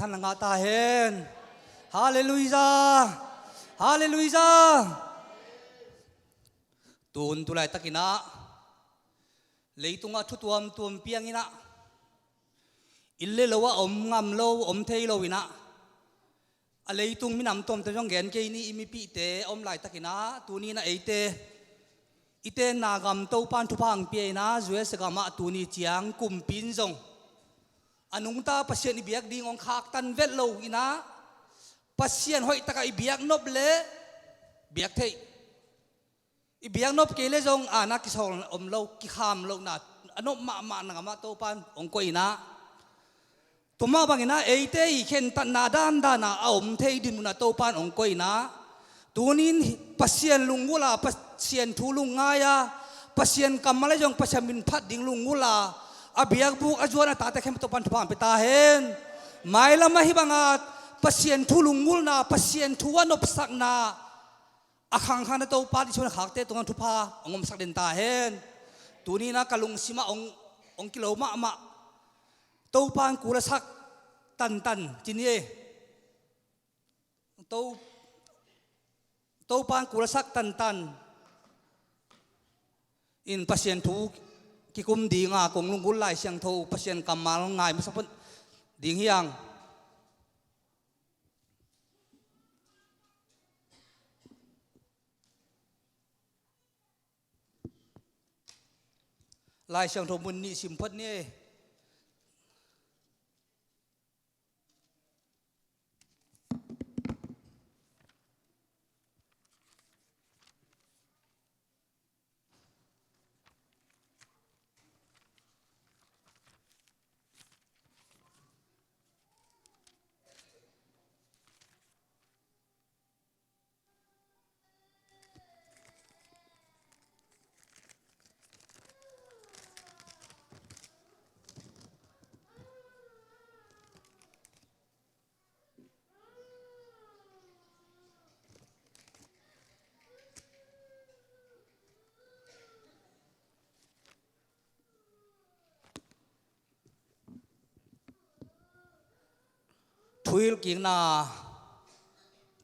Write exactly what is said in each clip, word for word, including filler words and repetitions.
na ngah ta hen. Halleluiah. Halleluiah. Tun tu laitakinah leitungah thu tuamtuam pianginah inn le lo ah om ngam lo, om thei loinah a leitung minam tuamtuam zong gen kei ni, i mipihte a om laitakinah tuni inah eite i tenna gam Topan thupha hong pia inah U S A gamah tuni ciang kumpi in zong a nungta Pasian i biak ding hong khaktan vet lo inah Pasian hoihtakah i biak nop le biak theih, i biak nop kei le zong ana kisawl om lo, kikham lohna a nop mahmah na gamah Topan hong koih inah tua mah banginah eite i khentatna dandana a om thei dinmunah Topan hong koih inah tunin Pasian lunggulh a, Pasian thu lungngai a, Pasian kammal le zong Pasian min phat ding lunggulh a, a biakbuk a zuan a tate khempeuh Topan thupha hong pia ta hen. Mailam ahi banga Pasian thu lunggulhna, Pasian thu a nopsakna a khangkhangna Topan i suan a khakte tungah thupha hong omsak den ta hen. Tuni inah ka lungsimah hong, hong kilo mahmah Topan kul a sak tantan ci ni e. To, Topan kul a sak tantan in Pasian thu kikum dinga kong lunggulh Lai Siangtho Pasian kammal ngai masa phot ding hi hang. Lai Siangtho mun nih sim phot ni. Thuhilhkikna,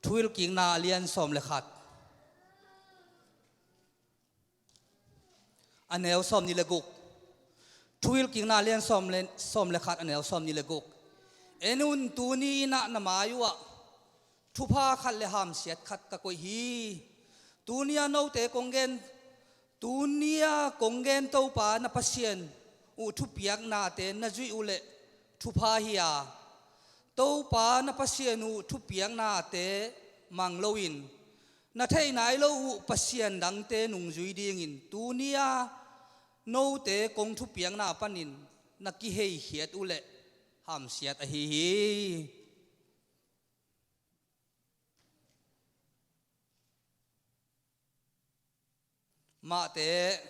Thuhilhkikna a lian sawm le khat, a neu sawm nih le guk. Thuhilhkikna a lian sawm le, sawm le khat, a neu sawm nih le guk. En un, tuni inah na mai uhah thupha khat le hamsiat khat ka koih hi. Tuni a note kong gen, tuni a kong gen Topa na Pasian uh thupiaknate na zuih uhleh thupha hi a, Topa na Pasian uh thupiaknate mang loin na theih nai lo uh pasian dangte nungzui dingin tuni a note kong thupiakna panin na kiheikhiat uhleh hamsiat ahi hi. Mate,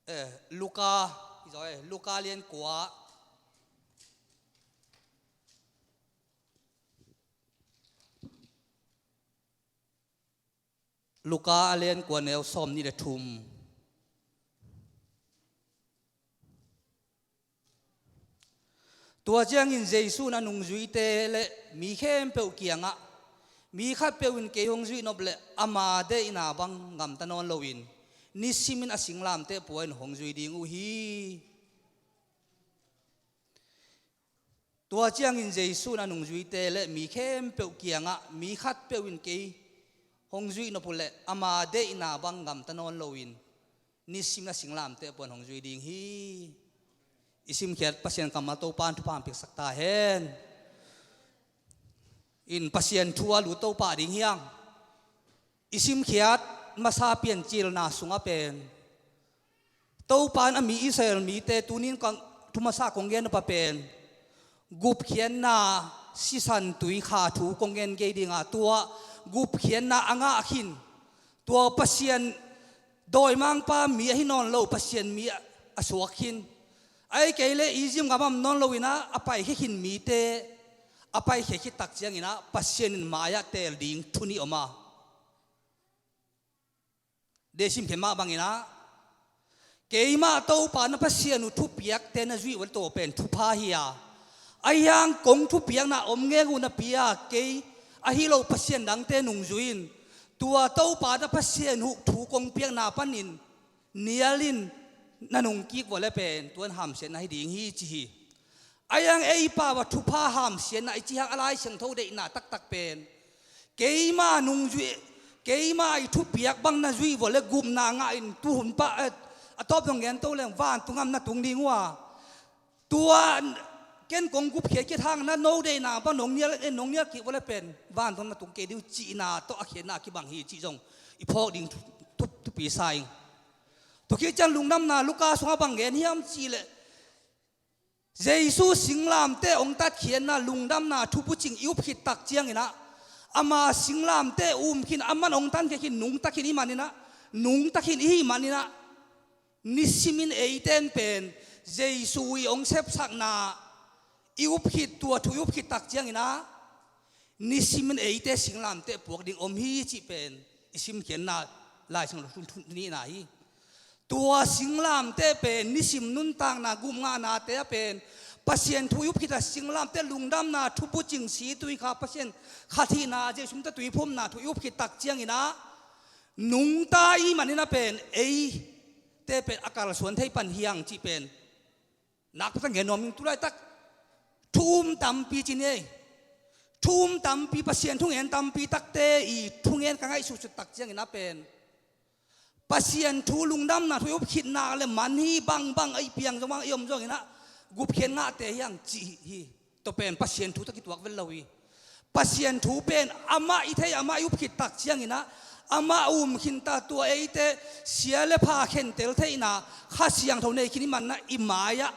eh, Luka, i zaw, eh, Luka lian kua. Luka a lian kua, neu sawm nih le thum. Tua ciangin Jesu in a nungzuite le mi khempeuh kiangah, mi khatpeuh in kei hong zuih nop leh ama deihna bang gamta nawn loin nisimin a singlamteh pua in hong zui ding uh hi. Tua ciangin Jesu in a nungzuite le mi khempeuh kiangah, mi khatpeuh in kei hong zuih nop uh leh ama deihna bang gamta nawn loin nisimin a singlamteh pua in hong zui ding hi. I simkhiat Pasian kammal Topa in thupha hong piaksak ta hen. In Pasian thu a lut Topa ding hi hang. I simkhiat masa Piancilna sungah pen Topa in a mi Israel mite tunin kong, thu masa kong gen nop ah pen gupkhiatna sisan tui kha thu kong gen kei ding a, tua gupkhiatna a ngah khin, tua Pasian dawimangpa mi ahi nawn lo, Pasian mi a, a suak khin, ahih kei leh Egypt gam ah om nawn loin ah a paikhia khin mite a paikhia khit tak ciangin ah Pasian in mai-ah teel ding thu nih om a. Dei simkhiat mah bangin ah, keimah Topa na Pasian uh thupiakte na zuih uh leh tua pen thupha hi a, Ahi hang kong thupiakna om ngeng uh napi-a kei ahi lo pasian dangte nungzui in, tua Topa na Pasian uh thu kong piakna panin nial in na nungkik vua le pen tuan hamsiatna hi ding hi ci hi. Ahi hang ei pau a thupha hamsiatna i cih hang a Lai Siangtho deihna taktak pen keima nungzui, keima i thupiak bang na zui vua le gupna ngah in tuhun pa, eh, a tawp dong gen to leng vantung gam na tung ding uh a, tua ken kong gupkhiat khit hang na no deihna bang nong nial, eh, nong nial kik vua le pen vantung na tung kei ding uh cihna tawh a khiatna kibang hi cih zong i phawk ding thu, thu, thupi sa ing. Tua khit ciang lungdamna Luka sungah bang gen hiam cih leh Jesu singlamteh hong tatkhiatna lungdamna thupucing i up khit tak ciangin ah, ama singlamteh um khin, aman hong tankhia khin, nungta khin i hih manin ah, nungta khin i hih manin ah, nisimin eite in pen Jesu i hong sepsakna i up khit, tua thu i up khit tak ciangin ah, nisimin eite singlamteh puak ding om hi cih pen i simkhiatna Lai Siangtho thu, thu, thu nihna hi. Tua singlamteh pen nisim nuntakna gupngahnate ah pen Pasian thu i up khit a, singlamteh lungdamna thupucing, situikha, Pasian khat hihna, Jesu min tawh tuiphumna thu i up khit tak ciangin ah, nungta i hih manin ah pen eite pen a kalsuan thei pan hi hang cih pen nakpi tak gen nuam ing. Tulaitak thu um tampi ci ni ei. Thu um tampi, Pasian thungen tampi takte i thungen ka ngaihsutsut tak ciangin ah pen Pasian thu lungdamna thu i up khit nak le man hi, bangbang a i piang zong, bang a i om zongin ah gupkhiat ngahte hi hang cih hi. Tua pen Pasian thu tawh kituak vel lo hi. Pasian thu pen amah i thei, amah i up khit tak ciangin ah, amah a um khin ta, tua eite sia le pha khentel theihna Kha Siangtho nei khin i hih manin ah i mai-ah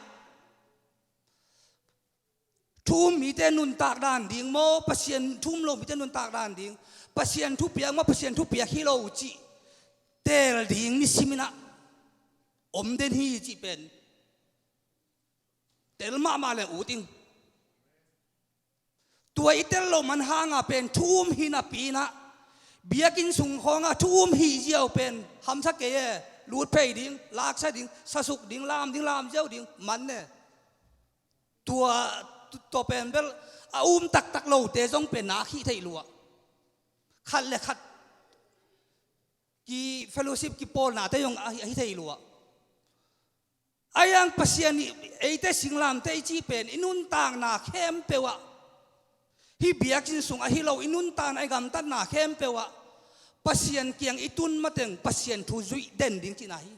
thu um mite nuntak dan ding maw, Pasian thu um lo mite nuntak dan ding, Pasian thupiak maw, Pasian thupiak hi lo cih teel ding nisimin ah om den hi cih pen tel mahmah leng ut ing. Tua i tel loh man hanga pen thu um hi napi-in ah, biakinn sung khawnga thu um hih ziau pen hamsa kei e, lut phei ding, laksa ding, sasuk ding, lam ding, lam ziau ding, man e. Tua, tua pen bel a um taktak lote zong pen nak hih theih lua. Khat le khat ki fellowship, kipawlnate zong a hi, a hi thei lua. Ahi hang Pasian i eite singlamteh i cih pen i nuntakna khempeuh ah, hih biakinn sung ahi lo, i nuntakna, i gamtatna khempeuh ah Pasian kiang i tun mateng Pasian thu zuih den ding cihna hi.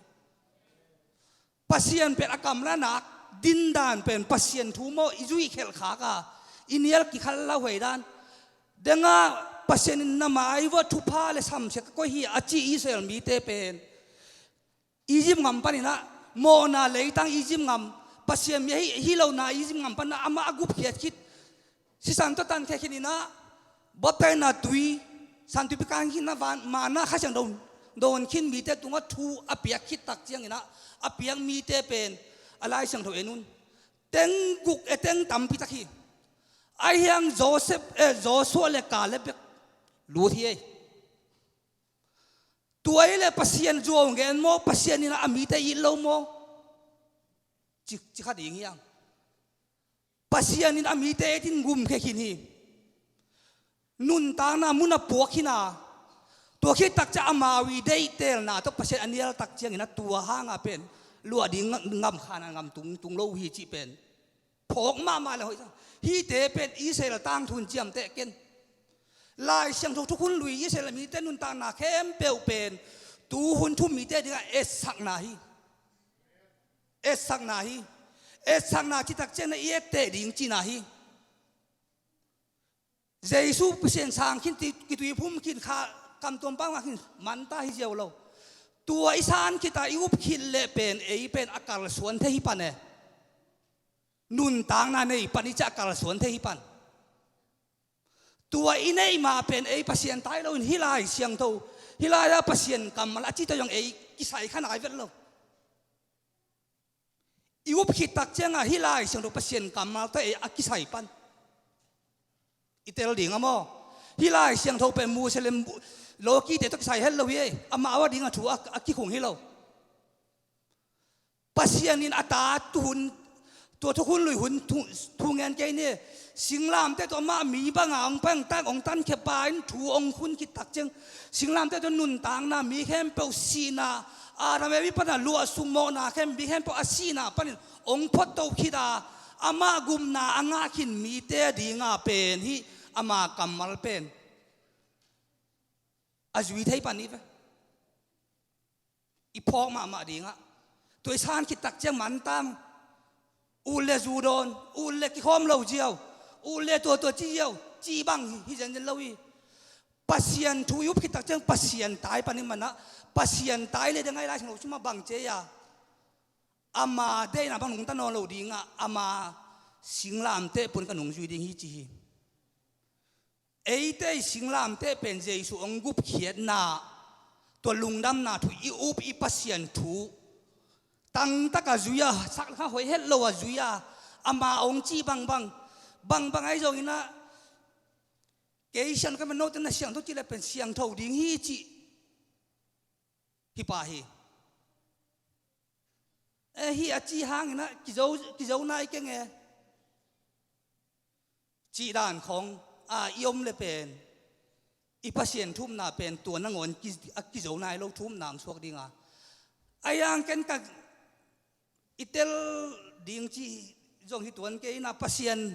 Pasian pen a kam le a nak dindan pen Pasian thu maw, i zuih khelh khak a, i nial kikhal lauhuai dan. Dengah Pasian in na mai uah thupha le samsia ka koih hi a ci Israel mite pen Egypt ngam panin ah, mawhna leitang Egypt ngam, Pasian mi ahi, hi lona Egypt ngam panin ah amah a gupkhiat khit, sisan tawh tankhia khin in ah, baptaina tui, Santuipi kan khin in ah, van, manna, Kha Siangtho dawn khin mite tungah thu a piak khit tak ciangin ah, a piak mite pen a Lai Siangtho en un, teng guk e, teng tampi tak hi. Ahi hang Joseph, eh, Joshua le Caleb bek lut hi ei. Tua hi leh Pasian zuau ngen maw, Pasian in a mite it lo maw? Ci, ci kha ding hi hang. Pasian in a mite it in gumkhia khin hi. Nuntakna mun a puak khin a, tua khit tak ciang amau i deihtelna tawh Pasian a nial tak ciangin a, tua hanga pen luah ding ngam, ngam khan a ngam tung, tung lo hi cih pen phawk mahmah le hoih. Hihte pen Israel tangthu in ciamteh ken. Lai Siangtho thukhun lui Israel mite nuntakna khempeuh pen tuhun thu um mite dingah etsakna hi. Etsakna hi. Etsakna cih tak ciangin a i etteh ding cihna hi. Jesu Pasian sang khin, ti, kituiphum khin, kha, kamtuam pau ngah khin, manta hi ziau lo. Tua i san khit a i up khit leh pen ei pen a kalsuan thei hi pan e. Nuntakna nei pan i cih a kalsuan thei hi pan. Tua i neih mah pen ei Pasian tai loin hih Lai Siangtho, hih lai-ah Pasian kammal a cih tawh zong ei kisai kha nai vet lo. I up khit tak ciangah hih Lai Siangtho Pasian kammal tawh ei a kisai pan i tel ding a maw? Hih Lai Siangtho pen Muslim bu-, lawkite tawh kisai het lo hi ei. Amau a dingah thu a, a kikhung hi lo. Pasian in a ta tuhun, Tua thukhun lui hun thu, thu ngen kei ni. Singlamteh tawh amah mi banga hong pang tak hong tankhia pa in thu hong khun khit tak ciang, singlamteh tawh nuntakna, mi khempeuh sihna, Adam Evi pana luah sumawhna khempeuh, mi khempeuh a sihna panin hong photto khit a, amah gupna a ngah khin mite dinga pen hih ama kammal pen a zui thei pan hi ve. I phawk mahmah dingah, tua i san khit tak ciang mantang, ut le zu dawn, ut le kikhawm lo ziau, ut le tua tua ci ziau, ci bang hi, hi zenzen lo hi. Pasian thu i up khit tak ciang Pasian tai pan i manah, Pasian tai le ding ai lai sing lo cimah bang cia, ama deihna bang nungta nawn lo dingah, ama singlamteh pun ka nungzui ding hi ci hi. Eite i singlamteh pen Jesu hong gupkhiatna, tua lungdamna thu i up i Pasian thu tangtaka zui a, sak kha hoih het lo a zui a, ama hong cih bangbang, bangbang ahi zonginah, kei siang ka man note na siangtho cih le pen siangtho ding hi cih hi pa hi. E, hi a cih hanginah kizo, kizo nai keng e. Cih dan khong a i om le pen, i Pasian thumna pen tua nangawn ki, a kizo nai lo thumna ang suak dinga. A yang ken ka i tel ding cih zong hi tuan kei ina Pasian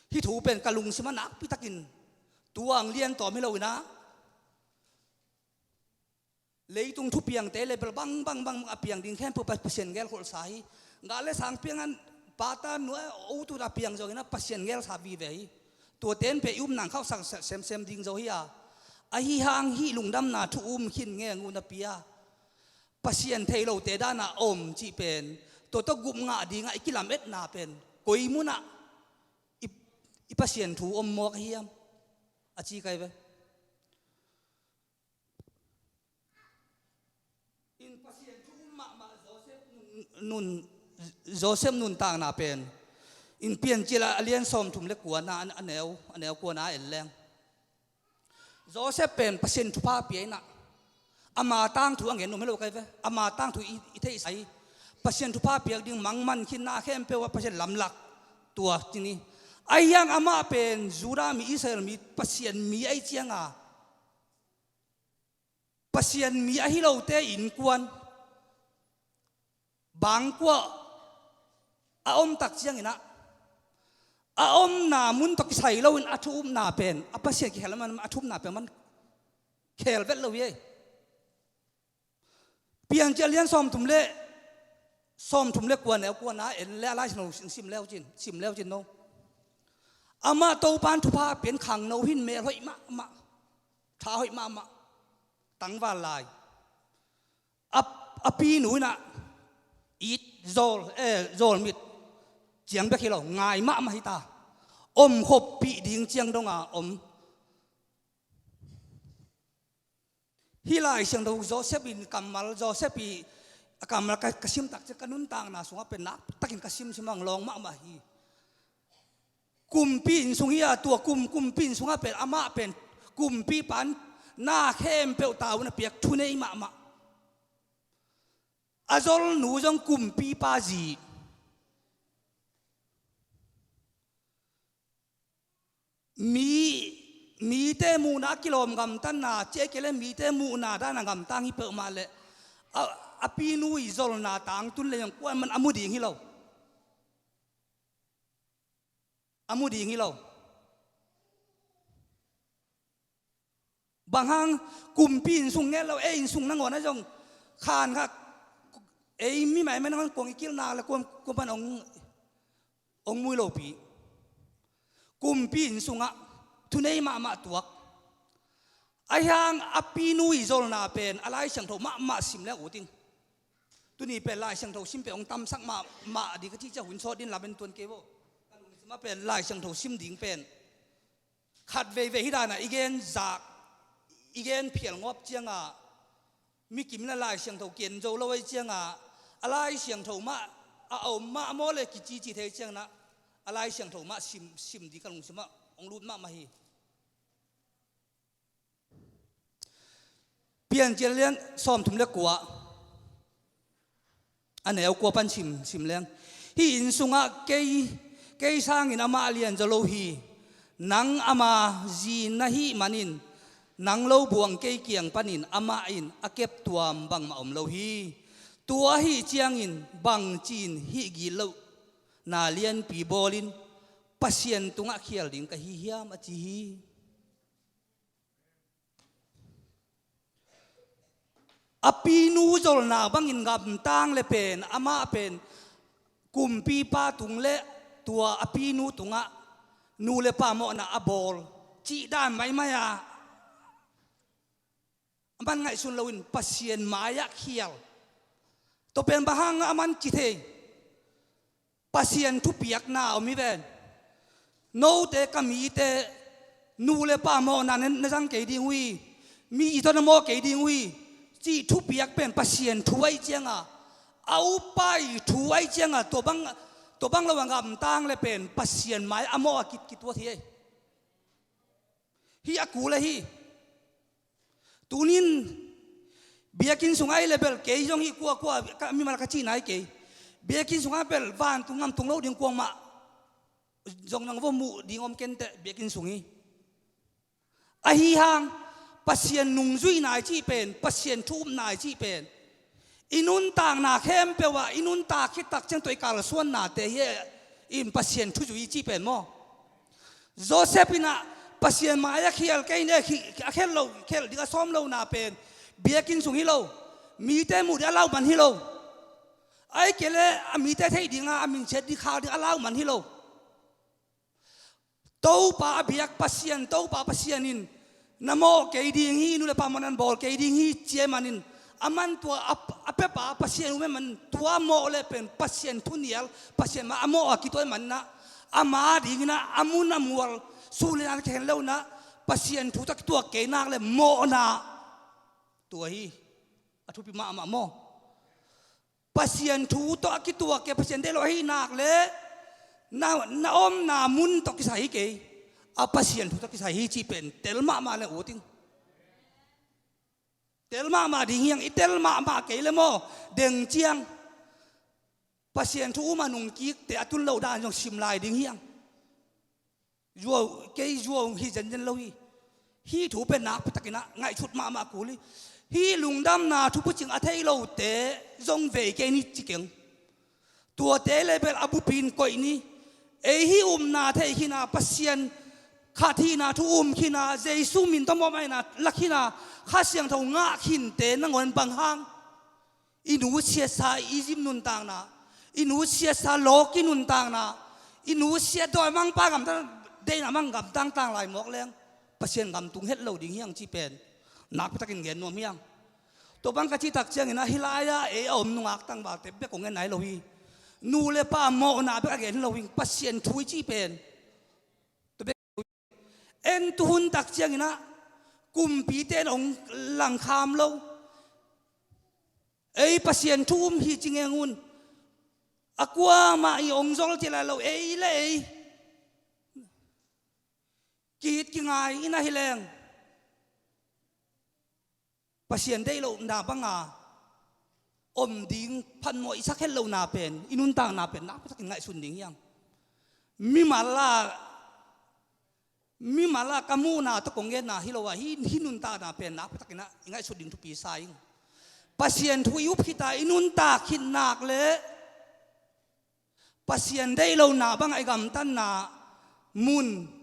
Hih thu pen ka lungsim a nakpi takin tuang lian tawm hi lo inah, leitung thupiangte le bel bang bang bang a piang ding khempeuh pa, Pasian gelkholhsa hi. Gah le sang piangan pata nuai otu a piang zo inah Pasian gelsa vive hi. Tuate in pe i upna khauhsak semsem ding zo hi a, ahi hang hih lungdamna thu um khin nge ngun a pia Pasian thei lote dana om cih pen, tua tawh gup ngah dingah i kilametna pen koi munah i, i Pasian thu om mawk a hiam? A ci kai ve. In Pasian thu um mahmah Joseph nun, nun, Joseph nuntakna pen in Piancil a lian sawmthum le kuana a neu, a neu kuana en leng. Joseph pen Pasian thupha pia inah, ama tangthu a ngen nuam hi lo kai ve, ama tangthu i, i theihsa hi. Pasian thupha piak ding mangman khin na khempeuh a Pasian lamlak tua ci ni. Ahi hang amah pen Judah mi, Israel mi, Pasian mi ahi cianga, Pasian mi ahi lote innkuan bangkuah a om tak cianginah, a omna mun tawh kisai loin a thu upna pen, a Pasian kikhel man a thu upna pen man khel vet lo hi ei. Piancil lian sawmthum le, sawmthum le kuana, kuana en le a lai sim lo, sim leu cin, sim leu cin no. Amah Topan thupha pian khangno hin mel hoih mahmah, tha hoih mahmah, tangval lai. A, a pinu inah it zawl, eh, zawlmit ciang bek hi lo, ngai mahmah hi ta. Om khoppih ding ciang donga om. Hih Lai Siangtho Joseph in kammal, Joseph i a kammal ka, ka sim tak ciang ka nuntakna sungah pen naktakin ka simsim ang lawng mahmah hi. Kumpi inn sung hi a, tua kum, kumpi inn sungah pen amah pen kumpipa in na khempeuh tavuan a piak thunei mahmah. A zolnu zong kumpipa zi. Mi, mite muhna a kilawm gamtatna, ciah kei le mite muhna dana gamtang hi peuhmah le a, a pinu i zolna tangtun le zong kuaman a mu ding hi lo. A mu ding hi lo. Bang hang kumpi inn sung nget lo, ei inn sung nangawn a zong khan kha, ei mi maimai nangawn kuang i kilhna le kuam, kuaman ong, ong mui lopi. Kumpi inn sungah thunei mahmah tuak. Ahi hang a pinu i zolna pen a Lai Siangtho mahmah sim le uh ding. Tuni pen Lai Siangtho sim pen hong tamsak mahmah ding ka cih ciah hun sawt din lamen tuan kei vo. Ka lungsim ah pen Lai Siangtho sim ding pen khat veivei hi dana i gen zak, i gen phial ngawp cianga, mi kim in a Lai Siangtho kian zo lo ei cianga, a Lai Siangtho mah a om mah maw le kicici thei ciangna, a Lai Siangtho mah sim, sim ding ka lungsim ah hong lut mahmah hi. Piancil lian sawmthum le kua, a neu kua pan sim, sim leng. Hih inn sungah kei, kei sangin amah lianzaw lo hi. Nang ama zi na hih manin nang lo buang kei kiang panin amah in a keptuam bangmah om lo hi. Tua ahih ciangin bangci-in hih gitlohna lianpi bawlin Pasian tungah khial ding ka hi hiam, a ci hi. A pinu zolna bangin gamtang le pen, amah pen kumpipa tung le tua a pinu tungah nu le pa mawhna a bawl cih dan maimai a, aman ngaihsun loin Pasian mai-ah khial. Tua pen bang hang a man ci thei? Pasian thupiakna om hi ven. Note ka mite nu le pa mawhna na, na zang kei ding uh hi. Mi i tawh na mawh kei ding uh hi, cih thupiak pen Pasian thu ahih cianga, a upa i thu ahih cianga, tua bang, tua bang lo a gamtang le pen Pasian mai a mawh a kitkit uh a thi ei. Hih a kul ahi. Tunin biakinn sung ai le bel kei zong hih kuakua ka mimal ka cihna hi kei. Biakinn sungah bel vantung ngamtung lo ding kuamah zong nang va muh ding om kenteh biakinn sung hi. Ahi hang Pasian nungzuihna i cih pen, Pasian thu upna i cih pen, i nuntakna khempeuh ah i nuntak khit tak ciang tua i kalsuannate hi in Pasian thu zui i cih pen maw? Joseph in ah Pasian mai-ah khial kei in, eh, khi-, a khial lo, khial ding a sawm lona pen biakinn sung hi lo, mite muh ding a lau man hi lo. Ahih kei leh a mite theih dingah a min siat ding khak ding a lau man hi lo. Topa a biak Pasian, Topa Pasian in na mawh kei ding hi, nu le pa mawhna na bawl kei ding hi, ci ahih manin, aman tua a, a piapa Pasian um ahih manin, tua mawh le pen Pasian thu nial, Pasian mai a mawh a kituak ahih manin ah, ama dingin ah a mun a mual, sum le nai na kikhen lo in ah, Pasian thu tawh kituak kei nak le mawhna. Tua hi a thupi mahmah maw? Pasian thu tawh a kituak kei, Pasian deih lo ahi nak le na, na omna mun tawh kisai hi kei, a Pasian thu tawh kisai hi cih pen tel mahmah le ut ing. Tel mahmah ding hi hang, i tel mahmah kei le maw, deng ciang Pasian thu um a nungkikte a tun lo dan zong sim lai ding hi hang. Zuau, kei zuau hi zenzen lo hi. Hih thu pen nakpi takin ah ngaihsut mahmah kul hi. Hih lungdamna thu phucing a thei lote zong vei kei ni ci keng. Tuate le bel a bupi in koih ni. Ei hih upna thei khin a, Pasian khat hihna thu um khin a, Jesu min tawh mawhmaina lak khin a, Kha Siangtho ngah khinte nangawn bang hang i nusiatsa Egypt nuntakna, i nusiatsa lawki nuntakna, i nusiat dawimangpa gamtang, deihna mang gamtang tang lai mawk leng Pasian gam tung het lo ding hi hang cih pen nakpi takin gen nuam hi hang. Tua bang ka cih tak ciangin ah hih lai-ah ei a om nungak tangvalte bek kong gen nai lo hi. Nu le pa mawhna bek a gen lo hi, Pasian thu i cih pen. En tu hun tak ciangin ah kumpite in hong langkham lo. Ei Pasian thu um hi ci ngeng un. A kuamah i hong zol ci lai lo, ei le ei kihit kingai in ahi leng, Pasian deih lohna banga om ding phatmawh i sak het lohna pen, i nuntakna pen nakpi takin ngaihsun ding hi hang. Mimal a, mimal a ka muhna tawh kong genna hi lo a, hih, hih nuntakna pen nakpi takin ah i ngaihsut ding thupi sa ing. Pasian thu i up khit a, i nuntak khit nak le Pasian deih lohna bangah i gamtatna mun,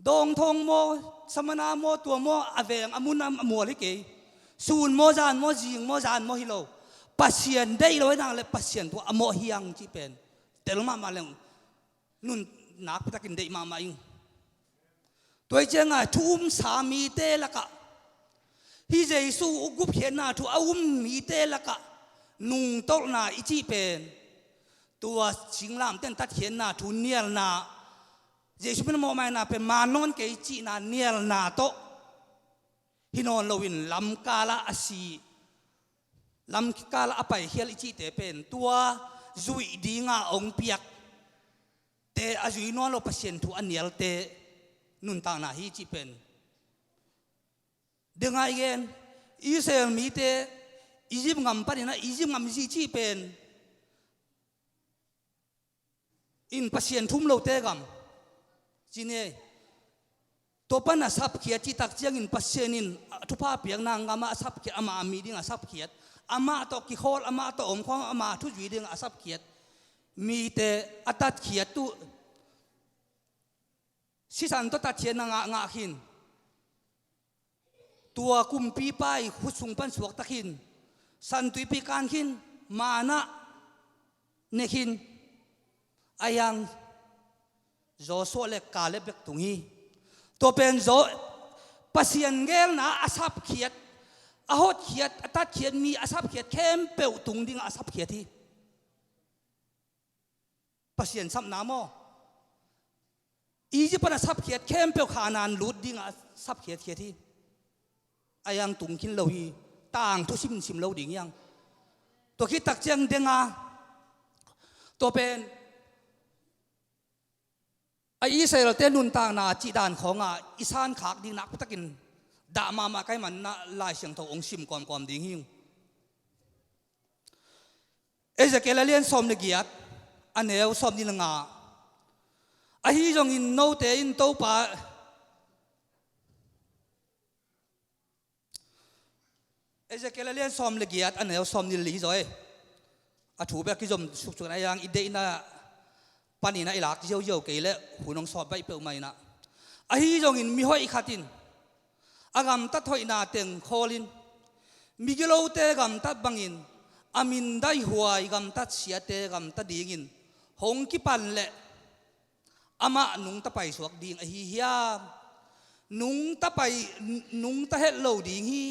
Dawngthawng maw, Samana maw, tua maw, a veng a mun a mual hi kei. Sun maw, zan maw, zing maw, zan maw hi lo. Pasian deih lo hi nak le Pasian thu a mawh hi hang cih pen tel mahmah leng, nun nakpi takin deih mahmah ing. Tua hi cianga thu umsa mite lakah, hih Jesu gupkhiatna thu a um mite lakah nungtolhna i cih pen, tua singlamteh in tatkhiatna thu nialna, Jesu min a mawhmaina pen maan nawn kei cihna nialna tawh hi nawn loin lamkalah a si, lamkalah a paikhial i cihte pen tua zuih dinga hong piak te, a zui nawn lo Pasian thu a nialte nuntakna hi cih pen. Deng a i gen, Israel mite Egypt gam panin ah, Egypt gam i cih pen in Pasian thu um lote gam ci ni. Tua pan a sapkhiat cih tak ciangin Pasian in a thupha piakna gam ah a sapkhiat, ama mi ding a sapkhiat, amah tawh kikhawl, amah tawh omkhawm, ama thu zui ding a sapkhiat mite a tatkhiat uh, sisan tawh tatkhiatna ngah ngah khin. Tua kumpipa i khut sung pan suakta khin, San Tuipi kan khin, manna ne khin. Ahi hang Joshua le Kaleb bek tung hi. Tua pen Zo-, Pasian geelna a sapkhiat, a hotkhiat, a tatkhiat mi a sapkhiat khempeuh tung dingah a sapkhiat hi. Pasian sapna maw? Egypt pan a sapkhiat khempeuh Khanaan lut dingah a sapkhiatkhiat hi. Ahi hang tung khin lo hi. Tangthu simsim lo ding hi hang. Tua khit tak ciang denga, tua pen a Israel-te nuntakna cih dan khawngah i sankhak ding nakpitakin dah mahmah ka hih manin ah Lai Siangtho hong sim kawmkawm ding hi. Ezekiel a lian sawm le giat, a neu sawmnih le nga. Ahi zongin note in Topa, Ezekiel a lian sawm le giat, a neu sawmnih le li zaw e. A thu bek kizom suksuk in, ahi hang i deihna panin ah i lak ziauziau kei leh hun hong sawt baih peuhmah in ah. Ahi zongin mihoih khat in a gamtat hoihna teng khawlin, migilote gamtat bangin a mindaihhuai gamtat siate gamta dingin hong kipan leh amah nungta paisuak ding ahi hiam? Nungta pai, nungta het lo ding hi.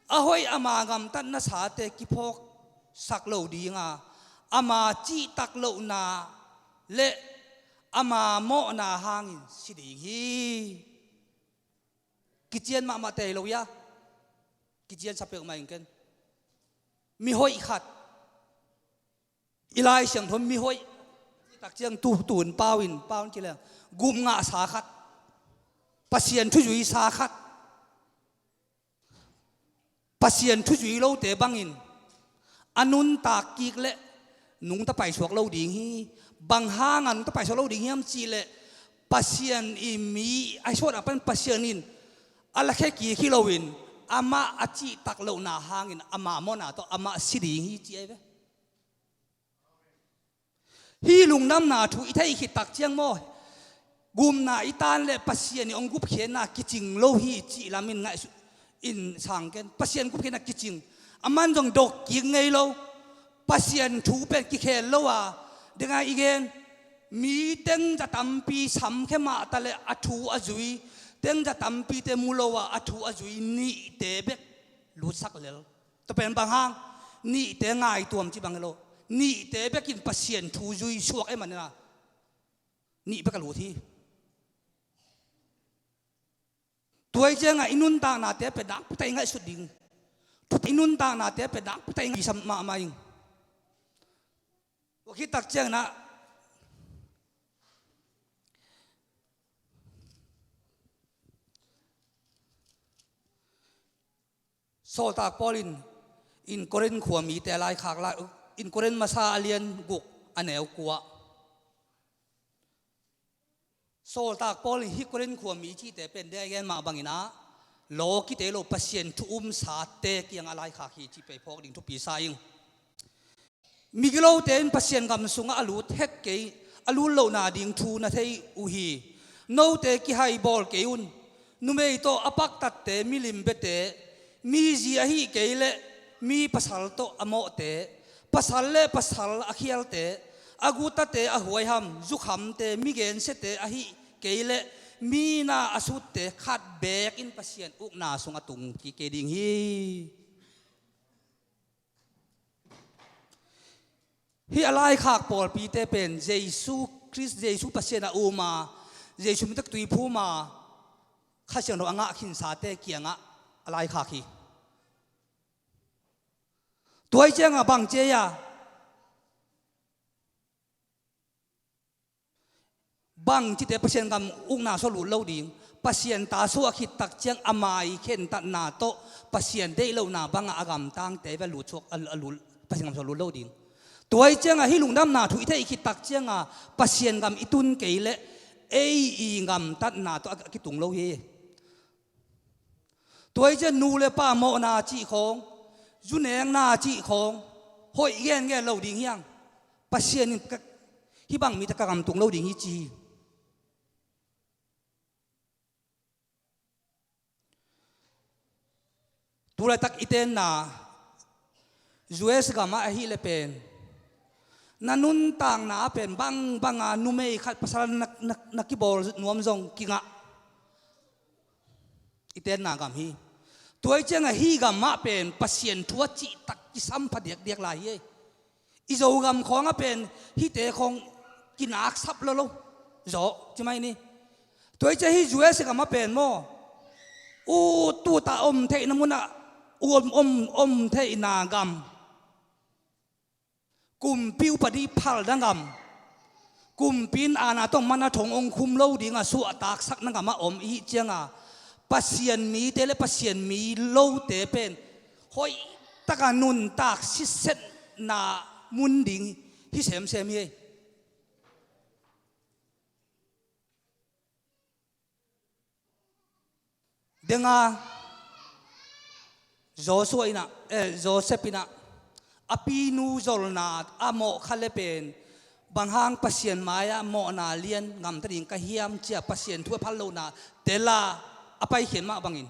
A hoih ama gamtatna sate kiphawksak lo ding a, ama cihtak lohna le ama mawhna hangin si ding hi. Kician mahmah tei lo ia, kician sa peuhmah ing ken. Mihoih khat, i Lai Siangtho mihoih tak ciang tu tun pau in, pau in ci leng, gupngah sa khat, Pasian thuzui sa khat, Pasian thuzui lote bangin a nuntak kik leh nungta paisuak lo ding hi. Bang hanga nungta paisuak lo ding hiam cih leh, Pasian i mi a suahna pan Pasian in a lakhia kik hi loin, amah a cihtak lohna hangin ama mawhna tawh amah si ding hi ci ahi ve. Hih lungdamna thu i theih khit tak ciang maw, gupna i tan leh Pasian i hong gupkhiatna kicing lo hi cih lamin ngaihsut in sang ken. Pasian gupkhiatna kicing, aman zong dok kik ngei lo. Pasian thu pen kikhel lo a, denga i gen, mi tengza tampi samkhia mahta leh a thu a zui, tengza tampite mu lo a, a thu a zui nihte bek lutsak lel. Tua pen bang hang, nihte ngaituam ci bang hi lo. Nihte bekin Pasian thu zui suak e manina, nih bek a lut hi. Tua hi ciangah i nuntaknate pen nakpita i ngaihsut ding. Tua i nuntaknate pen nakpita i ngaihsam mahmah ing. Tua khit tak ciangin ah Sawltak Paul in, in Korin khua mite a laikhak lai, in Korin masa a lian guk a neu kua. Sawltak Paul in hih Korin khua mi cihte pen dei a gen mah bangin ah, law kite lo Pasian thu umsate kiangah a laikhak hi cih pen phawk ding thupi sa ing. Migilote in Pasian gam sungah a lut het kei, a lut lohna ding thu na thei uh hi. Note kihaibawl kei un. Numei tawh a paktatte, milim biate, mi zi ahih kei leh mi pasal tawh a mawhte, pasal le pasal a khialte, a gutate, a huaiham, zukhamte, mi gensiate ahih kei leh mi na a sutte khat beek in Pasian ukna sungah tung kik kei ding hi. Hih a laikhak pawlpite pen Jesu Khrist, Jesu Pasian a um a, Jesu min tawh tui phum a, Kha Siangtho a ngah khinsate kiangah a laikhak hi. Tua hi ciangah bang ci hiam? Bangcite Pasian gam ukna sungah lut lo ding, Pasian ta suah khit tak ciang a mai khentatna tawh Pasian deih lohna bangah a gamtangte ve a lut suak, a, a lut, Pasian gam suak lut lo ding. Tua hi ciangah hih lungdamna thu i theih khit tak ciangah Pasian gam i tun kei leh ei i gamtatna tawh a, a kitung lo hi. Tua hi ciang nu le pa mawhna cih khawng, zu nekna cih khawng hoih gengen lo ding hiang. Pasian in ka, hih bang mite ka gam tung lo ding hi ci hi. Tulaitak i tenna U S gamah ahih leh pen na nuntakna ah pen bangbanga numei khat pasal na, na, na kibawl nuam zong kingah i tenna gam hi. Tua hi ciangah hih gamah pen Pasian thu a cihtak kisam pha diakdiak lai hi. I Zogam khawngah pen hihte khawng kinaksap lolo zawh ci mai ni. Tua hi ciah hih U S gamah pen maw, u tutah om theihna munah, u om, om, om theihna gam, kumpi upadi phalna gam, kumpi in aana tawh mana thong ong khum lo dingah suahtaksakna gamah om i hih ciangah Pasian mite le Pasian mi lote pen hoih taka nuntak sitsetna mun ding hi semsem hi. Denga Joshua inah, eh, Joseph inah a pinu zolna a mawh kha le pen bang hang Pasian mai-ah mawhna lian ngamta ding ka hiam cia Pasian thu a phal lohna tela a paikhian mah bangin.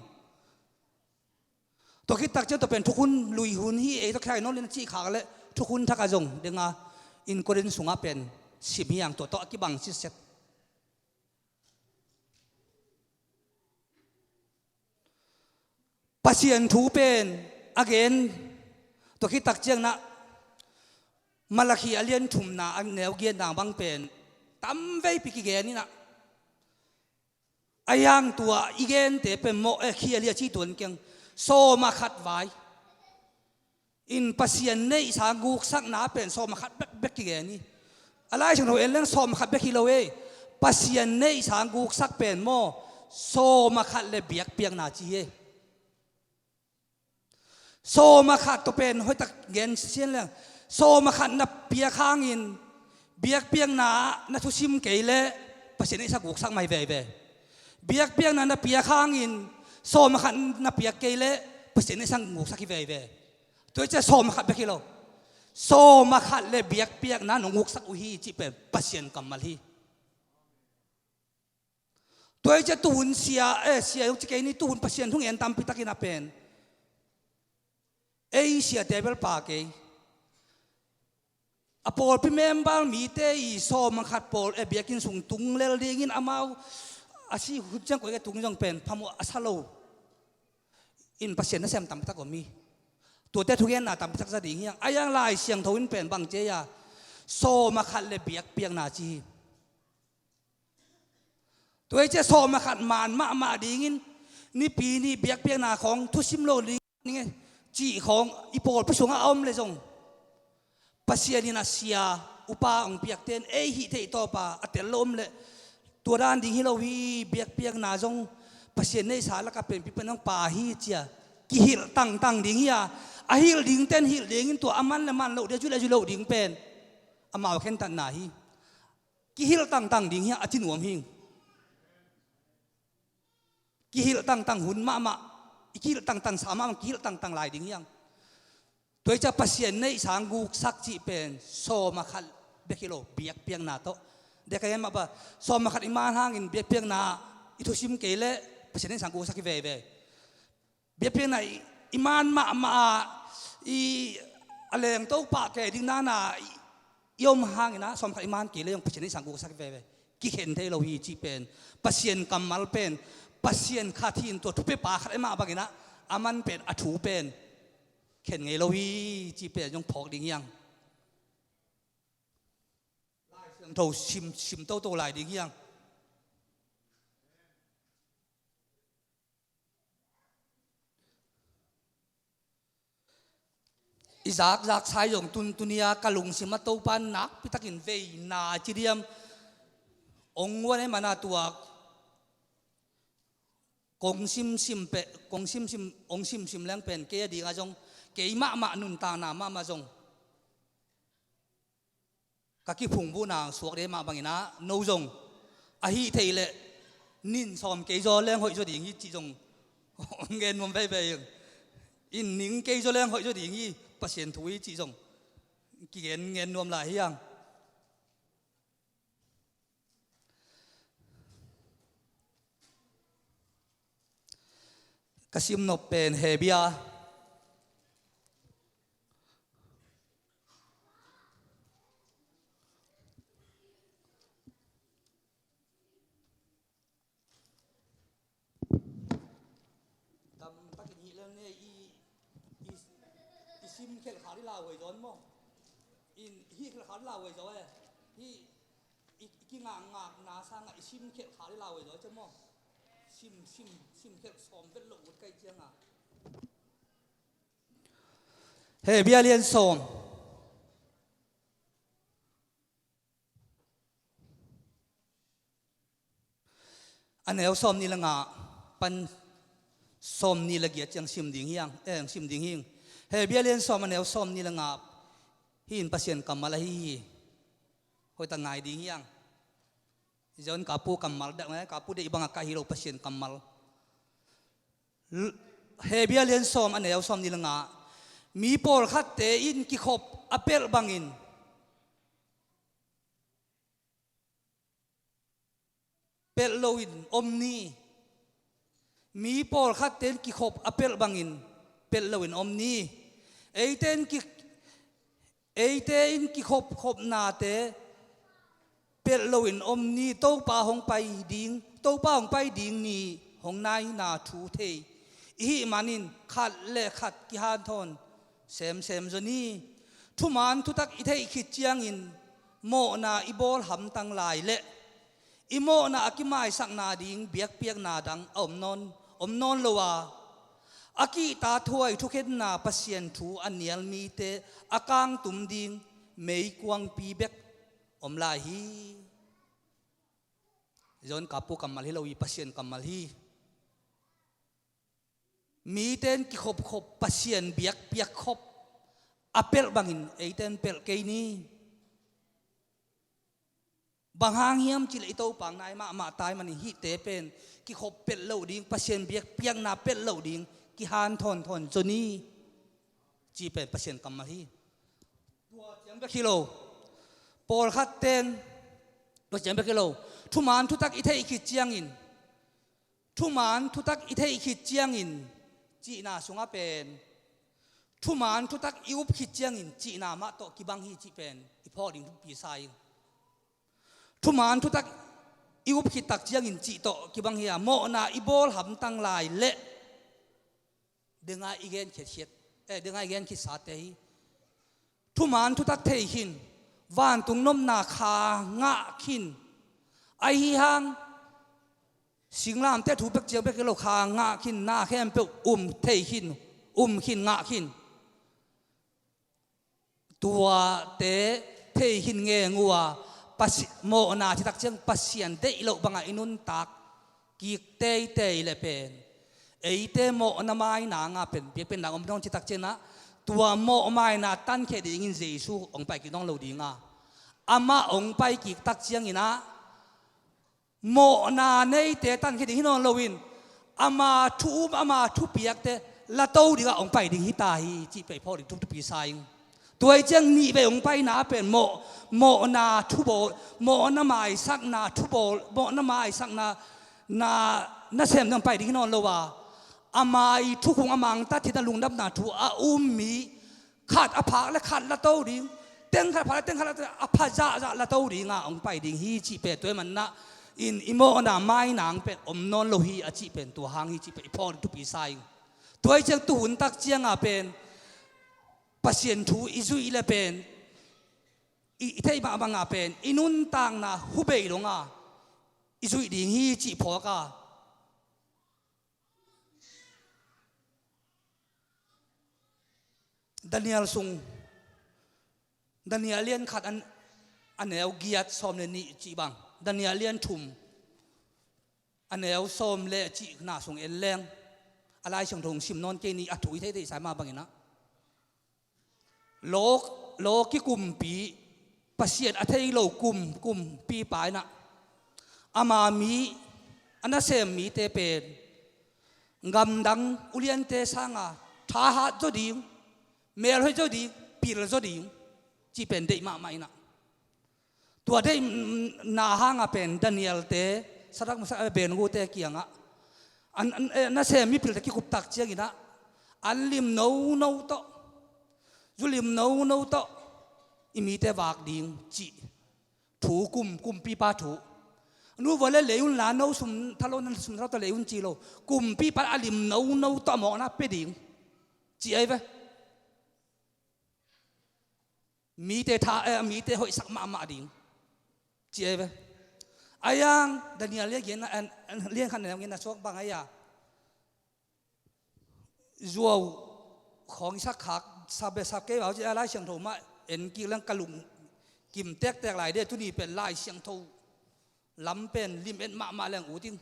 Tua khit tak ciang tua pen thukhun lui hun hi ei tawh khai nawn lin a cih khak le thukhun thak a zong denga in Korin sungah pen sim hi ang tua tawh a kibang sitset. Pasian thu pen a gen tua khit tak ciang nah Malakhi a lian thumna a neu giatna bang pen tam veipi kigen inah a hiang tua i gente pen mawh e khi a lia ci tuan keng sawma khat vai in Pasian neihsa guksakna pen sawma khat bekbek kigen hi. A Lai Siangtho en leng sawma khat bek hi lo e. Pasian neihsa guksak pen maw sawma khat le biakpiakna ci hi. Sawma khat tua pen hoihtak gen sian leng sawma khat na piak hangin biakpiakna ah na thusim kei le Pasian neihsa guksak mai veve. Biakpiakna na piak hangin sawma khat na piak kei le Pasian neihsa guksak hi veve. Tua hi ciah sawma khat bek hi lo. Sawma khat le biakpiakna nong uksak uh hi cih pen Pasian kammal hi. Tua hi ciah tuhun sia, eh, sia uh ci kei ni, tuhun Pasian thungen tampi takin a pen ei siate bel pa kei. A pawlpi member mite i sawma khat pawl e biakinn sung tung lel dingin amau a si hun ciang koi ka tung zong pen phamawh a sa lo in Pasian nasem tampi tak om hi. Tuate thugenna tampi tak za ding hiang a hiang Lai Siangtho in pen bang cia sawma khat le biakpiakna ci hi. Tua hi ciah sawma khat man mahmah dingin nipi ni biakpiakna khawng thusim lo ding cih khawng i pawlpi sungah a om le zong Pasian in a sia upa hong piakte in ei hih theih tawpa a tel lo om le tua dan ding hi lo hi. Biakpiakna zong Pasian neihsa lakah penpi pen hong pa hi cia kihilh tangtang ding hi a, a hilh dingte in hilh dingin tua a man le man loh ding a zu le zu loh ding pen amau khentatna hi. Kihilh tangtang ding hi a, a ci nuam hi. Kihilh tangtang hun mahmah, i kihilh tangtang sa mahmah kihilh tangtang lai ding hiang. Tua hi ciah Pasian neihsa guksak cih pen sawma khat bek hi lo biakpiakna tawh. Dek a hian mah ba sawma khat i man hangin biakpiakna i thusim kei le Pasian neihsa guksak hi veve. Biakpiakna i, i man mahmah a i a lengto pah kei ding nana i, i om hangin a sawma khat i man kei le zong Pasian neihsa guksak hi veve. Kikhen thei lo hi cih pen Pasian kammal pen Pasian khat hi in tua thupiapa khat e mah bangin a a man pen a thu pen khen ngei lo hi cih pen zong phawk ding hiang. Lai Siangtho sim, sim toto lai ding hiang. I zakzak sai zong tuntunia ka lungsim a Topa nakpitakin veina ci diam ong uan e mana tuak Kong simsim pe, kong simsim, hong simsim leng pen kei a dingah zong, kei mahmah nuntakna mahmah zong ka kiphungbuhna suak de mah bangin ah, no zong ahih theih leh nin sawm kei zaw leng hoih zaw ding hi cih zong hong gen nuam veivei ing. In ning kei zaw leng hoih zaw ding hi, Pasian thu hi cih zong kigen gen nuam lai hi hang. Ka simnop pen Hebia. Dam takin hih lel ne i, i, i sim khelh kha di lauhuai zaw maw? In hih khelh kha di lauhuai zaw e. Hih i, i kingakngakna sangah i sim khelh kha di lauhuai zaw e maw? Sim, sim, sim khelh sawm vet loh ut kai ciangah. Hebia lian sawm. A neu sawm nih le nga pan sawm nih le giat ciang sim ding hiang, eh, sim ding hing. Hebia lian sawm a neu sawm nih le nga hi in Pasian kammal ahi hi. Hoihtak ngai ding hiang. Zion kapu kammal dak ngai, kapu deih bangah ka hi lo Pasian kammal. L-, Hebia lian sawm a neu sawm nih le nga. Mi pawlkhatte in kikhop a pelh bangin pelh loin om ni. Mi pawlkhatte in kikhop a pelh bangin pelh loin om ni. Eite in ki, eite in kikhop khopnate pelh loin om ni. Topa hong pai ding, Topa hong pai ding ni hong naina thu thei i hih manin khat le khat kihanthawn semsem zaw ni. Thuman thutak i theih khit ciangin mawhna i bawl hamtang lai leh i mawhna a kimaisakna ding biakpiakna dang a om nawn, om nawn lo a, a kihta thuai thukhenna Pasian thu a nial mite a kangtum ding meikuangpi bek om lai hi. Zion kapu kammal hi lo hi, Pasian kammal hi. Mite in kikhopkhop, Pasian biakpiak khop a pelh bangin eite in pelh kei ni. Bang hang hiam cih leh i Topa ngai mahmah tai manin hihte pen kikhop pelh loh ding, Pasian biakpiakna pelh loh ding kihanthawn thawn zaw ni. Cih pen Pasian kammal hi. Tua ciang bek hi lo. Pawlkhat ten tua ciang bek hi lo. Thuman thutak i theih khit ciangin, thuman thutak i theih khit ciangin cihna sungah pen, thuman thutak i up khit ciangin cihna mah tawh kibang hi cih pen i phawk ding thupi sa ing. Thuman thutak i up khit tak ciangin cih tawh kibang hi a, mawhna i bawl hamtang lai leh denga i gen khiat khiat, eh, denga i gen khit sate hi. Thuman thutak thei khin, vantung nopna kha ngah khin. Ahi hang singlamteh thu pek ciang pek lo kha ngah khin, na khempeuh um thei khin, um khin, ngah khin. Tuate thei khin ngeng uh a, Pasi-, mawhna citak ciang Pasian deih loh bangah i nuntak kik teitei le pen, eite mawhna maina nga pen biakpiakna om dong citak ciangah, tua mawh maina tankhia dingin Jesu hong pai kik dong lo dinga, amah hong pai kik tak cianginah, mawhna neite tankhia ding hi nawn loin, ama thu um, ama thupiakte lato dingah hong pai ding hi ta hi cih pen i phawk ding thupi sa ing. Tua hi ciang nih vei hong paina pen mawh, mawhna thubawl, mawhna maisakna thubawl, mawhna maisakna na, nasem ding hong pai ding hi nawn lo a, ama i thukhun a mangtat hi ta lungdamna thu a um mi khat a phak le khat lato ding, teng khat a phak le teng khat lato, a pha zahzah lato dinga hong pai ding hi cih pen tua hi manah in i mawhna mainang pen om nawn lo hi a cih pen tua hang hi cih pen i phawk ding thupi sa ing. Tua hi ciang tuhun tak cianga pen Pasian thu i zuih le pen i, i theih mahmah nga pen i nuntakna hubei longa i zuih ding hi cih phawk a. Daniel sung, Daniel lian khat an, a neu giat sawm le nih cih bang, Daniel lian thum a neu sawm le cihna sung en leng, a Lai Siangtho sim nawn kei ni, a thu i theihtheih sa mah bangin ah, law, law kikumpi, Pasian a thei lo kum, kumpipa in ah, ama mi, a nasem mite pen gamdang uliante sanga thahat zaw ding, melhoih zaw ding, pil zaw ding, cih pen deih mahmah in ah, tua deihna hanga pen Daniel-te, Sadrak, Mesak, Abednego-te kiangah, an, an, eh, nasem mipilte kikup tak ciangin ah, an lim nono tawh, zu lim nono tawh i mite vak ding cih thu, kum, kumpipa thu. Nu vua le lei un la, no sum tha lo, na sum tha lo tawh lei un ci lo. Kumpipa a lim nono tawh a mawkna pia ding ci ahi ve. Mite tha, eh, mite hoihsak mahmah ding ci ahi ve. Ahi hang Daniel lian, eh, lian khat na lian na suak bang ahi a, zuau khawng i sak khak, sa be sa kei vau ci a, Lai Siangtho mah en kik leng ka lungkim tektek lai de, tuni pen Lai Siangtho lam pen lim et mahmah leng ut in.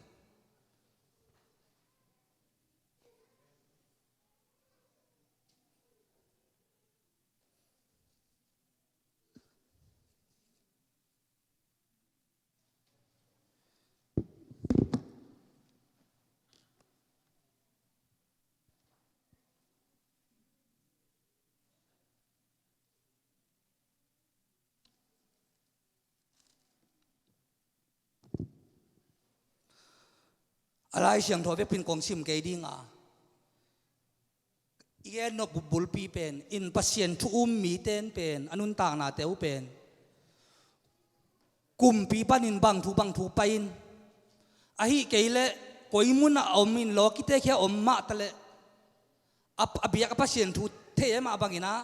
A Lai Siangtho vekpi-in kong sim kei ding a, i gen nop bulpi pen in, Pasian thu um mite in pen a nuntaknate uh pen kumpi panin bang thu bang thu pai in, ahih kei leh koi munah om in, lawkite khia om mah ta leh, a, a biak a Pasian thu thei e mah bangin ah,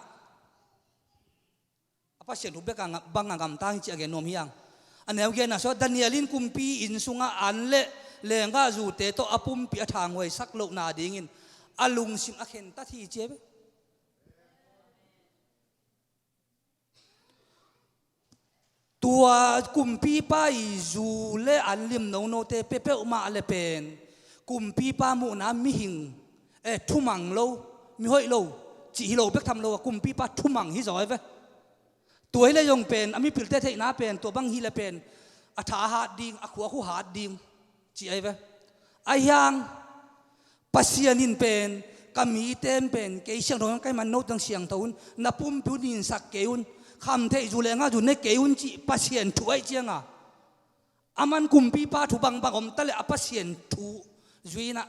a Pasian thu bek a nga-, bang a gamtang hi cih a gen nuam hi hang. A neu giatna sungah Daniel in kumpi inn sungah an le lenggahzute tawh a pumpi a thanghuaisak lohna dingin a lungsim a khentat hi ci e ve. Tua kumpipa i zu le an lim nonote pia peuhmah le pen kumpipa muhna mihing, eh, thumang lo, mihoih lo cih hi lo bek tham lo a, kumpipa thumang hi zaw e ve. Tua hi leh zong pen a mipilte theihna pen tua bang hi leh pen a tha hat ding, a khua khu hat ding ci ahi ve. Ahi hang Pasian in pen, ka mite in pen, kei siangtho ka hih man no tang siangtho un, na pumpi uh ninsak kei un, khamtheih zu le ngah zu ne kei un cih Pasian thu ahih cianga, aman kumpipa thu bangbang om ta leh a Pasian thu zui-in ah,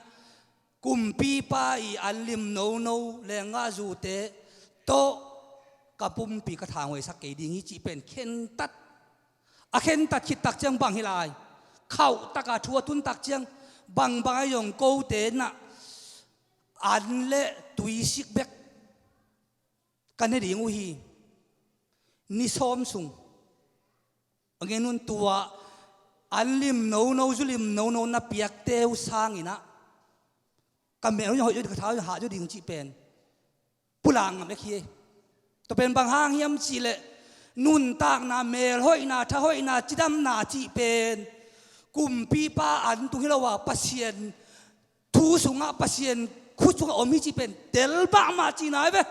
kumpipa i an lim nono le ngah zute tawh ka pumpi ka thanghuaisak kei ding hi cih pen khentat. A khentat khit tak ciang bang hi lai, khauh taka thu a tun tak ciang, bangbang ahi zong kote in ah an le tuisik bek ka ne ding uh hi. Ni sawm sung a ngen un tua an lim nono, zu lim nono na piakte uh sangin ah ka mel uh hoih zaw, ka tha uh hah zaw ding cih pen pulak ngam ek hi. Tua pen bang hang hiam cih leh nuntakna, melhoihna, thahoihna, cidamna cih pen kumpipa an tung hi lo a, Pasian thu sungah, Pasian khut sungah om hi cih pen tel mahmah cihna hi ve.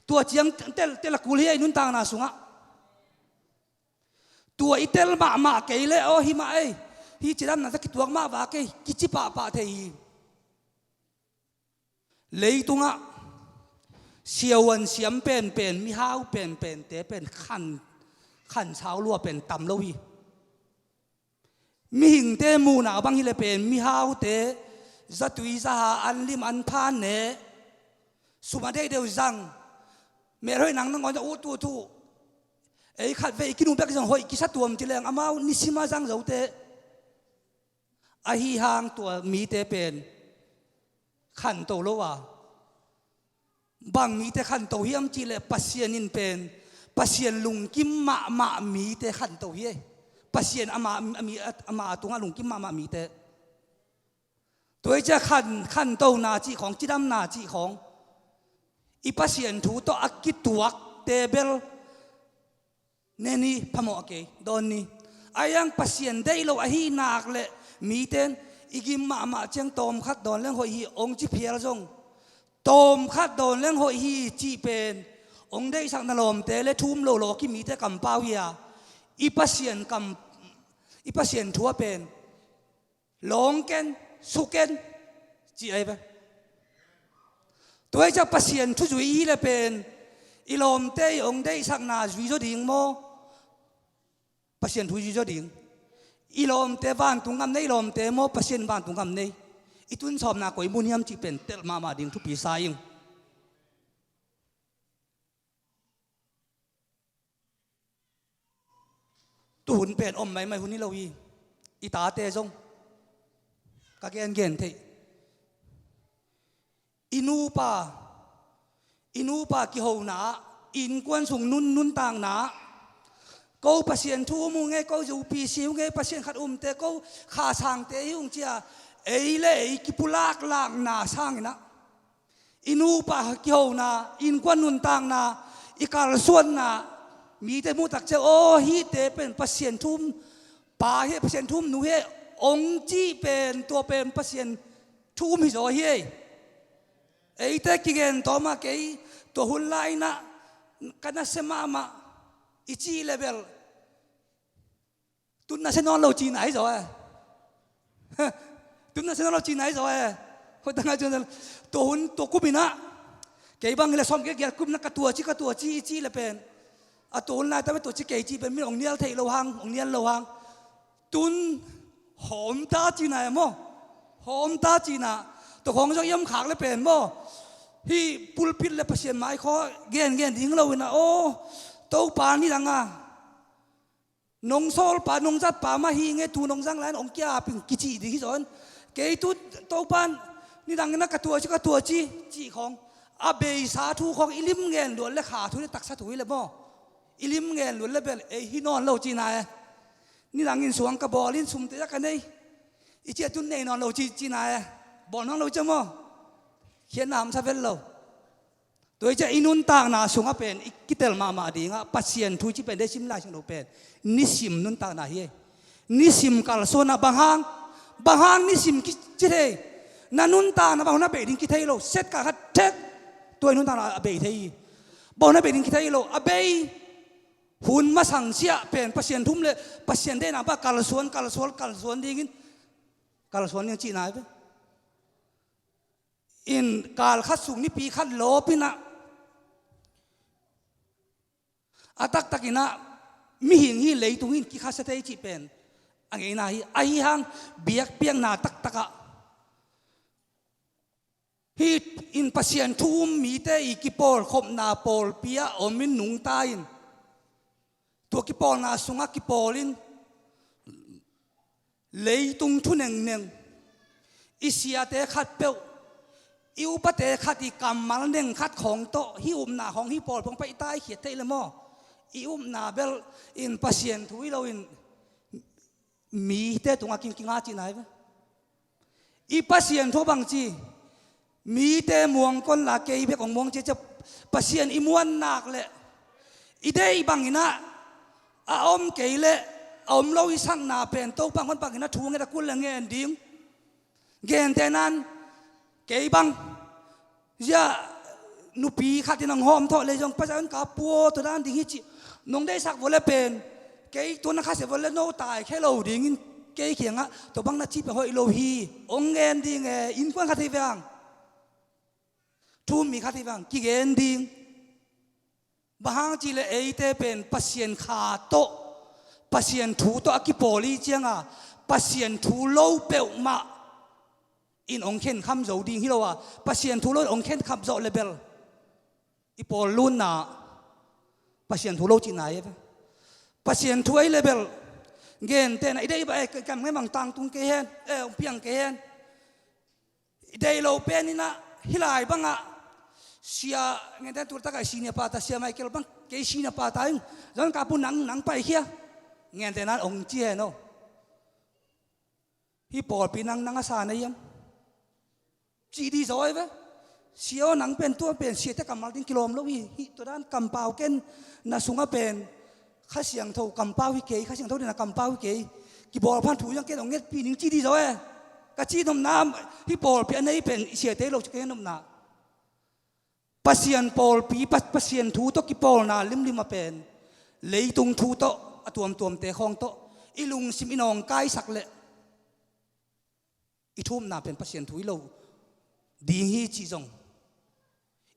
Tua ciang tel, tel a kul hi ei nuntakna sungah. Tua i tel mahmah kei leh aw, hi mah ei, hih cidamna tawh kituak mah vak ei, kici pahpah thei hi. Leitungah siavuan siam penpen, mihau penpente pen khan, khansau lua pen tam lo hi. Mihingte muhna bang hi leh pen mihaute zatui zaha, an lim an phan ne, sum a deih deuh zang, melhoih nang nangawn a ut ut uh. Ei khatvei i kinu bek zong hoih kisa tuam ci leng amau nisima zang zote. Ahi hang tua mite pen khanto lo a, bang mite khanto hiam cih leh Pasian in pen Pasian lungkim mahmah mite khanto hi ei. Pasian ama, ama, ama tungah lungkim mahmah mite. Tua hi ciah khan, khantona cih khawng, cidamna cih khawng i Pasian thu tawh a kituakte bel ne ni, phamawh kei, dawn ni. Ahi hang Pasian deih lo ahih nak leh Mite in i gim mahmah ciang tawmkhat dawn leng hoih hi hong ci phial zong, tawmkhat dawn leng hoih hi cih pen hong deihsak na lawmte le thu um lo lawki mite kampau hi a, i Pasian kam, i Pasian thu a pen lawng ken, su ken, ci ahi ve. Tua hi ciah Pasian thu zui i hih leh pen i lawmte i hong deihsakna zui zaw ding maw? Pasian thu zui zaw ding. I lawmte vantung gam nei, i lawmte maw Pasian vantung gam nei? I tun sawmna koi mun hiam cih pen telh mahmah ding thupi sa ing. Tu hun pen om maimai hun hi lo hi. I tate zong ka gengen theih. I nupa, i nupa kihona ah, innkuan sung nun, nuntakna ah, ko Pasian thu um uh ngei, ko U P C uh ngei, Pasian khat umte, ko Kha sangte hi ung cia, ei le ei kipulaklakna sanginah, i nupa kihona, innkuan nuntakna, i kalsuanna, mite muh tak ciang, aw, hihte pen Pasian thu um pa hi, Pasian thu um nu hi, ong cih pen, tua pen Pasian thu um hi zaw hi ei. Eite kigen tawm a, kei tua hun lai-inah ka nasia mahmah i cih le bel, tun nasia nawn lo cihna hi zaw e. Tun nasia nawn lo cihna hi zaw e. Hoih tak ngai cun tua hun, tua kum inah, kei bang hi le sawm kei giat kum inah ka tuaci, ka tuaci i cih le pen, a tua hun laitak pen tuaci kei cih pen min ong nial theih lo hang, ong nial lo hang. Tun hawmta cihna e maw? Hawmta cihna. Tua khawng zong i om khak le pen maw, hih pulpit le Pasian mai khaw gengen ding lo inah, aw, Topa nidang a nong sawlpa, nong zatpa mah hi nge, tu nong zang lai-in ong kia-ap ing kicih ding hi zaw in. Kei tu Topa nidang inah ka tuaci, ka tuaci cih khawng, a beisa thu khawng i lim ngen luat le, kha thu le taksa thu hi le maw, i lim ngen luat le bel ei hi nawn lo cihna e. Nidang in suang ka bawl in, sumte a ka nei i cih a, tun nei nawn lo ci, cihna e. Bawl nawn lo cia maw? Khiatna hamsa vet lo. Tua hi ciah i nuntakna sungah pen i kitel mahmah dingah Pasian thu i cih pen, dei sim lai sing lo pen nisim nuntakna hi ei. Nisim kalsuanna. Bang hang, bang hang nisim kici thei? Na nuntakna bang hun a bei ding kithei lo. Set kal khat thek, tua i nuntakna a bei thei hi. Bang hun a bei ding kithei lo. A bei hun masang ciah pen Pasian thu um le Pasian deihna bang kalsuan, kalsuan, kalsuan dingin, kalsuan ding cihna hi ve. In kal khat sung nipi khat lawp inah, a taktak inah mihing hi, leitung hi in kikhasia thei cih pen a ngeina hi. Ahi hang biakpiakna taktak ah, hih in Pasian thu um mite i kipawlkhopna pawlpi ah om in nungta in, tua kipawlna sungah kipawl in, leitung thu nengneng, i siate khatpeuh, i upate khat i kammal neng khat khawng tawh hih upna khawng, hih pawlpi khawng pai i taikhiat theih le maw, i upna bel in Pasian thu hi loin mite tungah kin kinga cihna hi ve. I Pasian thu bang ci, mite muang kon la kei bek ong muang ci cia, Pasian i muan nak leh i deih bang inah, a om kei leh a om lo i sakna pen Topa hong hon bang inah thu nget a kul le ngen ding. Gentehna in kei bang zia nupi khat in hong hawm thawh le zong, Pasian ka pua, tua dan ding hi cih nong deihsak vua le pen, kei tua na khasia vua le no taikhia lo dingin kei kiangah tua bang na cih pen hoih lo hi, hong ngen ding e. Innkuan khat hi veng, thu um mi khat hi veng, kigen ding. Bang hang cih leh eite pen Pasian kha tawh, Pasian thu tawh a kipawl i cianga, Pasian thu lo peuhmah in hong khenkham zo ding hi lo a, Pasian thu lo in hong khenkham zawh le bel i pawl lunna Pasian thu lo cihna hi ve. Pasian thu ahi le bel, gentehna, i deih bang, eh, kam ngai bang tangtung kei hen, eh, hong piang kei hen. I deih lo pen inah hih lai bangah sia, gentehna tu latakah i senior pastor, Sia Michael bang, kei senior pastor in, John Kapu nang, nang paikhia, gentehna in hong ci hen aw. Hih pawlpi nang, nang a sa na hiam? Cih dih zaw hi ve. Sia aw, nang pen tua pen siate kammal ding kilawm lo hi. Hih tua dan kampau ken, na sungah pen Kha Siangtho kampau hi kei, Kha Siangtho ding na kampau hi kei. Kibawl phan thu zong ken hong ngetpih ning ci di zaw e. Ka cih nopna, hih pawlpi a nei pen i siate lo ci ka nopna. Pasian pawlpi, Pa-, Pasian thu tawh kipawlna limlim a pen leitung thu tawh, a tuamtuamte khawng tawh i lungsim i nawngkaisak leh i thumna pen Pasian thu hi lo ding hi cih zong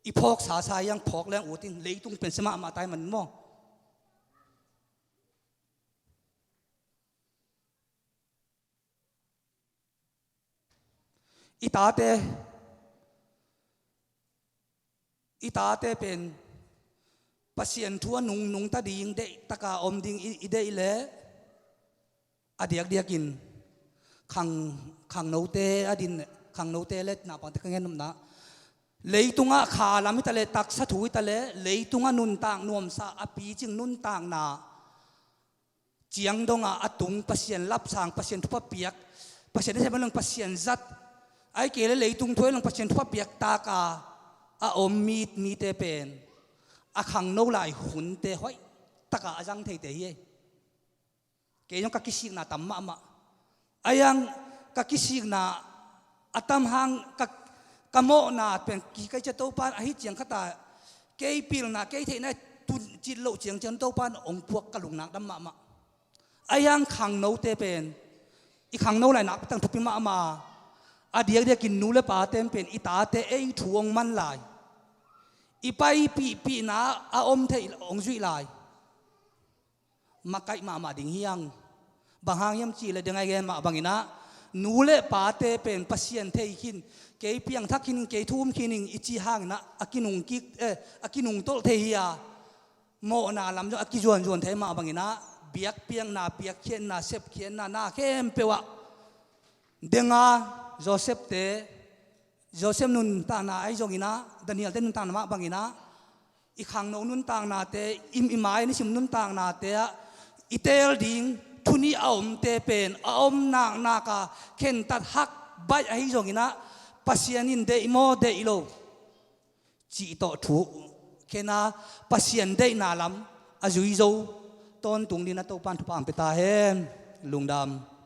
i phawksa sa hiang phawk leng ut in, leitung pen sia mahmah tai man maw. I tate, i tate pen Pasian thu a nungnung ta ding, deih taka om ding i, i deih leh a diakdiakin khang, khangnote a din, khangnote le naupangte ka ngen nopna, leitungah kha lam hi ta leh, taksa thu hi ta leh, leitungah nuntak nuamsa a picing nuntakna ciang dongah a tung Pasian lapsang, Pasian thupha piak, Pasian nasem a leng Pasian zat, ahih kei leh leitung thu a leng Pasian thupha piak taka a om mi, mite pen a khangno lai hunte hoih taka a zang theite hi ei. Kei zong ka kisikna tam mahmah. Ahi hang ka kisikna a tam hang ka, ka mawhna pen ki kai cia Topan ahi ciang khata kei pilna, kei theihna tun cit loh ciang ciang Topan hong puak ka lungnak dam mahmah. Ahi hang khangnote pen i khangno lai nakpi tang thupi mahmah. A diakdiakin nu le pate pen i tate ei thu hong man lai, i paipihpihna a om theih hong zuih lai. Makaih mahmah ding hiang. Bang hang hiam cih leh deng ai gen mah banginah nu le pate pen Pasian thei khin, kei piangthak khin, kei thu um khin i cih hanginah a kinung kik, eh, a kinungtolh thei hi a, mawhna lam zong a kizuanzuan thei mah banginah biakpiakna, biakkhiatna, sepkhiatna, na khempeuh ah denga Joseph te, Joseph nuntakna ahi zonginah, Daniel te nuntakna mah banginah i khangno nuntaknate, i, i mai nisim nuntaknate ah i teel ding thu nih a omte pen a om naknak a khentat hak baih ahi zonginah Pasian in deih maw deih lo cih tawh thu khen a, Pasian deihna lam a zui zo tawntung dingin a Topan thupha hong pia ta hen. Lungdam.